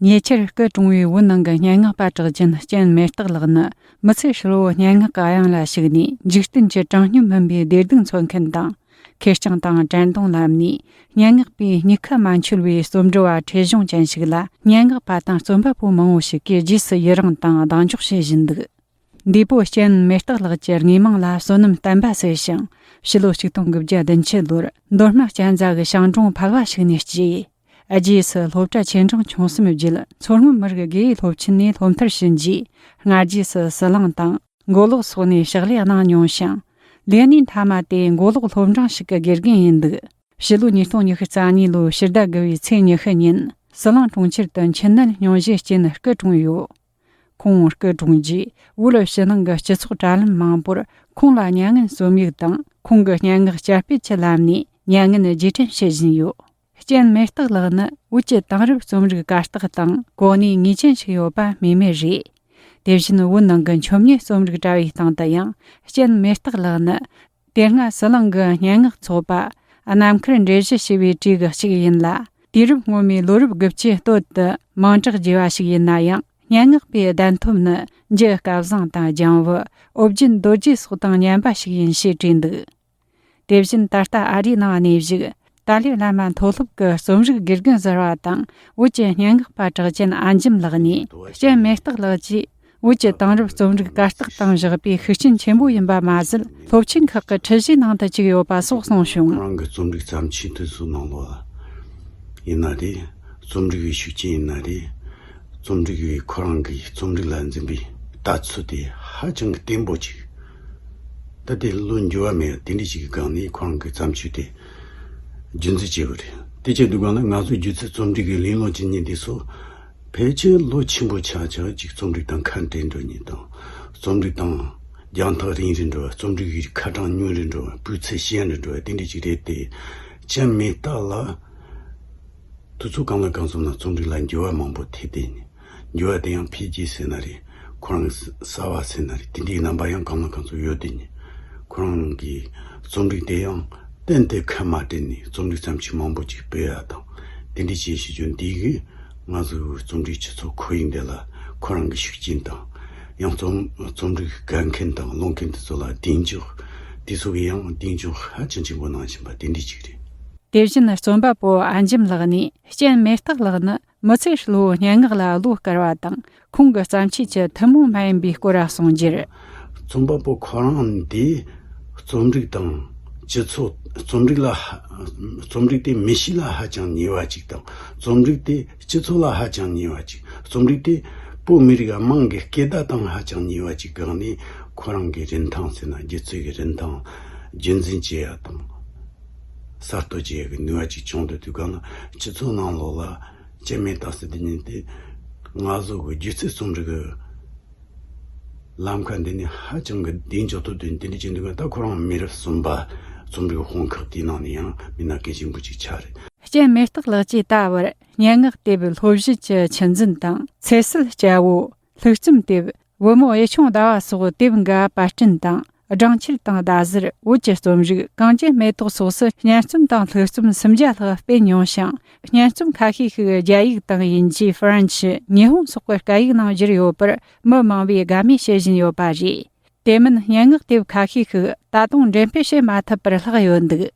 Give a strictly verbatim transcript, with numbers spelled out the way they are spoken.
ཉེ་ཆར་སྐུ་གྲོངས་པའི་བོད་ནང་གི་སྙན་ངག་པ་གྲགས་ཅན་ལྕམ་མེ་སྟག་ལགས་ནི། མི་ཚེ་ཧྲིལ་བོ་སྙན་ངག་གི་གཡང་ལ་ཞུགས་ནས། འཇིག་རྟེན་གྱི་དྲང་སྙོམས་མིན་པའི་བདེ་སྡུག་འཚོལ་མཁན་དང་། ཁེར་རྐྱང་དང་དྲན་གདུང་ལམ་ནས་སྙན་ངག་པའི་སྙིང་ཁ་མ་འཆོལ་བའི་རྩོམ་འབྲི་བ་ཁྲེལ་གཞུང་ཅན་ཞིག་ལ། སྙན་ངག་པ་དང་རྩོམ་པ་པོ་མང་བོ་ཞིག་གིས་རྗེས་སུ་ཡི་རང་དང་གདེང་འཇོག་བྱེད་བཞིན་འདུག། འདས་པོ་ལྕམ་མེ་སྟག་ལགས་ཀྱི་དངོས་མིང་ལ་བསོད་ནམས་བསྟན་པ་ཟེར་ཞིང་། ཕྱི་ལོ་ཆིག་སྟོང་དགུ་བརྒྱ་བདུན་ཅུ་ལོར་མདོ་སྨད་གཅན་ཚ་གི་ཞང་གྲོང་ཕལ་བ་ཞིག་ནས་སྐྱེས། རྗེས་སུ་སློབ་གྲྭ་ཆེ་འབྲིང་ཆུང་གསུམ་བརྒྱུད། མཚོ་སྔོན་མི་རིགས་དགེ་ཡེས་སློབ་ཆེན་ནས་སློབ་མཐར་ཕྱིན་རྗེས། སྔ་རྗེས་སུ་ཟི་ལིང་དང་མགོ་ལོག་སོགས་ནས་ཕྱག་ལས་གནང་མྱོང་ཞིང་། ལས་གནས་མཐའ་མ་དེ་མགོ་ལོག་སློབ་འབྲིང་ཞིག་གི་དགེ་རྒན་ཡིན་འདུག། ཕྱི་ལོ་ཉིས་སྟོང་ཉི་ཤུ་རྩ་གཉིས་ལོའི་ཕྱི་ཟླ་དགུ་བའི་ཚེས་ཉི་ཤུ་ཉིན། ཟི་ལིང་གྲོང་ཁྱེར་དུ་མཆིན་ནད་སྙུང་གཞིས་རྐྱེན་སྐུ་གྲོངས་ཡོད། ཁོང་སྐུ་གྲོངས་རྗེས། བོད་ཕྱི་ནང་གི་སྤྱི་ཚོགས་དྲ་ལམ་མང་པོར་ཁོང་ལ་མྱ་ངན་རྩོམ་ཡིག་དང་། ཁོང་གི་སྙན་ངག་བསྐྱར་སྤེལ་གྱི་ལམ་ནས་མྱ་ངན་རྗེས་དྲན་བྱེད་བཞིན་ཡོད། ལྕམ་མེ་སྟག་ལགས་ནི་བོད་ཀྱི་དེང་རབས་རྩོམ་རིག་གར་སྟེགས་སྟེང་གོ་གནས་ངེས་ཅན་ཞིག་ཡོད་པ་སྨོས་མེད་རེད། དེ་བཞིན་བོད་ནང་གི་འཆོལ་ཉན་རྩོམ་རིག་དྲ་བའི་སྟེང་དུ་ཡང་། ལྕམ་མེ་སྟག་ལགས་ནི། དེ་སྔ་ཟི་ལིང་གི་སྙན་ངག་ཚོགས་པ། ནམ་མཁར་འགྲེལ་བཤད་ཞུ་བའི་གྲས་ཀྱི་གཅིག་ཡིན་ལ། དུས་རབས་སྔོན་མའི་ལོ་རབས་དགུ་བཅུའི་སྟོད་དུ་མིང་གྲགས་རྒྱས་པ་ཞིག་ཡིན་ན་ཡང་། སྙན་ངག་པའི་གདན་ཐོབ་ནི་འཇུ་སྐལ་བཟང་དང་ལྗང་བུ། ཨོ་རྒྱན་རྡོ་རྗེ་སོགས་དང་མཉམ་པ་ཞིག་ཡིན་ཞེས་བྲིས་འདུག། དེ་བཞིན་ད་ལྟ་ཨ་རིའི་ནང་གནས་བཞུགས་ཏཱ་ལའི་བླ་མ་མཐོ་སློབ་ཀྱི་རྩོམ་རིག་དགེ་རྒན་ཟུར་པ་དང་། བོད་ཀྱི་སྙན་ངག་པ་གྲགས་ཅན་ཨ་འཇམ་ལགས་ནས། ལྕམ་མེ་སྟག་ལགས་ཀྱིས་བོད་ཀྱི་དེང་རབས་རྩོམ་རིག་གར་སྟེགས་སྟེང་བཞག་པའི་ཤུགས་རྐྱེན་ཆེན་པོ་ཡིན་པ་མ་ཟད། སློབ་ཆེན་ཁག་གི་ཁྲིད་གཞིའི་ནང་དུ་བཅུག་ཡོད་པ་སོགས་གསུངས་བྱུང་། ཁོ་རང་གི་རྩོམ་རིག་བརྩམས་ཆོས་དེ་ཚོའི་ནང་ལོགས་ལ་ཡིན་ན་རེད། རྩོམ་རིག་གི་ཤུགས་རྐྱེན་ཡིན་ན་རེད། རྩོམ་རིག་གི་ཁོ་རང་གི་རྩོམ་རིག་ལ་འཛིན་པའི་ལྟ་ཚུལ་དེ་ཧ་ཅང་གི་བརྟན་པོ་ཅིག། ད་དེ་བློ་འགྱུར་བ་མེད་པ་དེ་འདྲ་ཞིག་གི་སྒང་ནས་ཁོ་རང་གི་བརྩམས་ཆོས་དེ་རྒྱུན་འཛིན་བྱས་པ་རེད། དེ་བྱས་འདུག་ག་ན་ང་ཚོ་སྒྱུ་རྩལ་རྩོམ་རིག་གི་ལུས་ལོངས་ཀྱི་ཉིན་དེ་ཚོ་ཕལ་ཆེར་ལོ་ཆེན་པོ་ཆགས་ཆགས་ཅིག་རྩོམ་རིག་དང་ཁ་འབྲལ་འགྲོ་ཉིན་དང་། རྩོམ་རིག་དང་རྒྱང་ཐག་རིང་རུ་འགྲོ་བ། རྩོམ་རིག་གི་ཁ་གྲངས་ཉུང་རུ་འགྲོ་བ། སྤུས་ཚད་ཞན་རུ་འགྲོ་བ་དེ་འདྲ་ཅིག་རེད་དེ། ལྕམ་མེ་སྟག་ལགས་དུས་ཚོད་གང་ལ་གང་འཚམ་ན་རྩོམ་རིག་ལ་འགྱུར་བ་མང་པོ་ཐེབས་བསྡད་ནས། འགྱུར་བ་དེ་ཡང་འཕེལ་རྒྱས་ཟེར་ན་རེད། ཁོ་རང་གསར་བ་ཟེར་ན་རེད། དེ་འདྲའི་རྣམ་པ་ཡང་གང་ལ་གང་འཚམ་ཡོད་དེ་ནི། ཁོ་རང་གི་རྩོམ་རིག་དེ་ཡང་གཏན་དུ་ཁ་མ་བྲལ་ནས་རྩོམ་རིག་བརྩམས་ཆོས་མང་པོ་ཅིག་སྤེལ་ཡ་དང་། དེ་འདྲའི་བྱེད་ཤེས་རྒྱུ་འདི་གིས་ང་ཚོའི་རྩོམ་རིག་སྤྱི་ཚོགས་ཁོར་ཡུག་འདི་ལ་ཁོ་རང་གི་ཤུགས་རྐྱེན་དང་། ཡང་རྩོམ་རྩོམ་རིག་དགའ་མཁན་དང་ཀློག་མཁན་དེ་ཚོ་ལ་གདེང་འཇོག། དེ་ཚོ་གིས་ཡང་གདེང་འཇོག་ཧ་ཅང་ཆེན་པོ་གནང་བཞིན་པ་དེ་འདྲའི་ཅིག་རེད། དེ་བཞིན་རྩོམ་པ་པོ་ཨ་འཇམ་ལགས་ནས། ལྕམ་མེ་སྟག་ལགས་ནི་མི་ཚེ་ཧྲིལ་བོ་སྙན་ངག་ལ་བློ་དཀར་བ་དང་། ཁོང་གི་བརྩམས་ཆོས་ཀྱི་ཐུན་མོང་མ་ཡིན་པའི་སྐོར་གསུངས་རྒྱུར། རྩོམ་པ་པོ་ཁོ་རང་འདི་རྩོམ་རིག་དང་སྤྱི་ཚོགས། རྩོམ་རིག་ལ་ཧ། རྩོམ་རིག་དེ་མི་གཤིས་ལ་ཧ་ཅང་ཉེ་བ་ཅིག་དང་། རྩོམ་རིག་དེ་སྤྱི་ཚོགས་ལ་ཧ་ཅང་ཉེ་བ་ཅིག། རྩོམ་རིག་དེ་བོད་མི་རིགས་དམངས་ཀྱི་སྐད་བརྡ་དང་ཧ་ཅང་ཉེ་བ་ཅིག་སྒང་ནས་ཁོ་རང་གི་རིན་ཐང་ཟེར་ན། སྒྱུ་རྩལ་གྱི་རིན་ཐང་རྒྱུན་འཛིན་བྱེད་ཡ་དང་། གསར་གཏོད་བྱེད་ཡ་གི་ནུས་པ་ཅིག་བྱུང་འདུག་དུས་གང་ན་སྤྱི་ཚོགས་ནང་ལོགས་ལ་ལྕམ་མེ་སྟག་ཟེར་དེ་ཉིད་དེ་ང་ཚོ་གི་སྒྱུ་རྩལ་རྩོམ་རིག་གི་ལམ་ཁ་འདི་ནི་ཧ་ཅང་གི་གདེང་འཇོག་ཐུབ་དོན་དེ་འདྲ་བྱེད་འདུག་ག་ད་ཁོ་རང་མི་རབས་གསུམ་པ་རྩོམ་རིག་དཔུང་ཁག་དེའི་ནང་ནས་ཡང་མི་སྣ་གལ་ཆེན་པོ་ཅིག་ཆགས་རེད། ལྕམ་མེ་སྟག་ལགས་ཀྱིས་ད་བར་སྙན་ངག་དེབ་ལྷོ་བཞད་ཀྱི་ཆུ་འཛིན་དང་། ཚེ་སྲིད་སྐྱ་བོ། ལྷུག་རྩོམ་དེབ། བུ་མོ་གཡུ་ཆུང་ཟླ་བ་སོགས་དེབ་འགའ་པར་སྐྲུན་དང་། སྦྲང་ཆར་དང་ཟླ་ཟུར། བོད་ཀྱི་རྩོམ་རིག། གངས་ཅན་མེ་ཏོག་སོགས་སུ་སྙན་རྩོམ་དང་ལྷུག་རྩོམ་སུམ་བརྒྱ་ལྷག་སྤེལ་མྱོང་ཞིང་། སྙན་རྩོམ་ཁ་ཤས་ཤིག་རྒྱ་ཡིག་དང་དབྱིན་ཇི། ཧྥ་རན་ཆི། ཉི་ཧོང་སོགས་ཀྱི་སྐད་ཡིག་ནང་བསྒྱུར་ཡོད་པར་མི་མང་བས་དགའ་མོས་བྱེད་བཞིན་ཡོད་པ་རེད། དེ་མིན་སྙན་ངག་དེབ་ཁ་ཤས་ཤིག་ད་དུང་འགྲེམས་སྤེལ་བྱེད་མ་ཐུབ་པར་ལྷག་ཡོད་འདུག།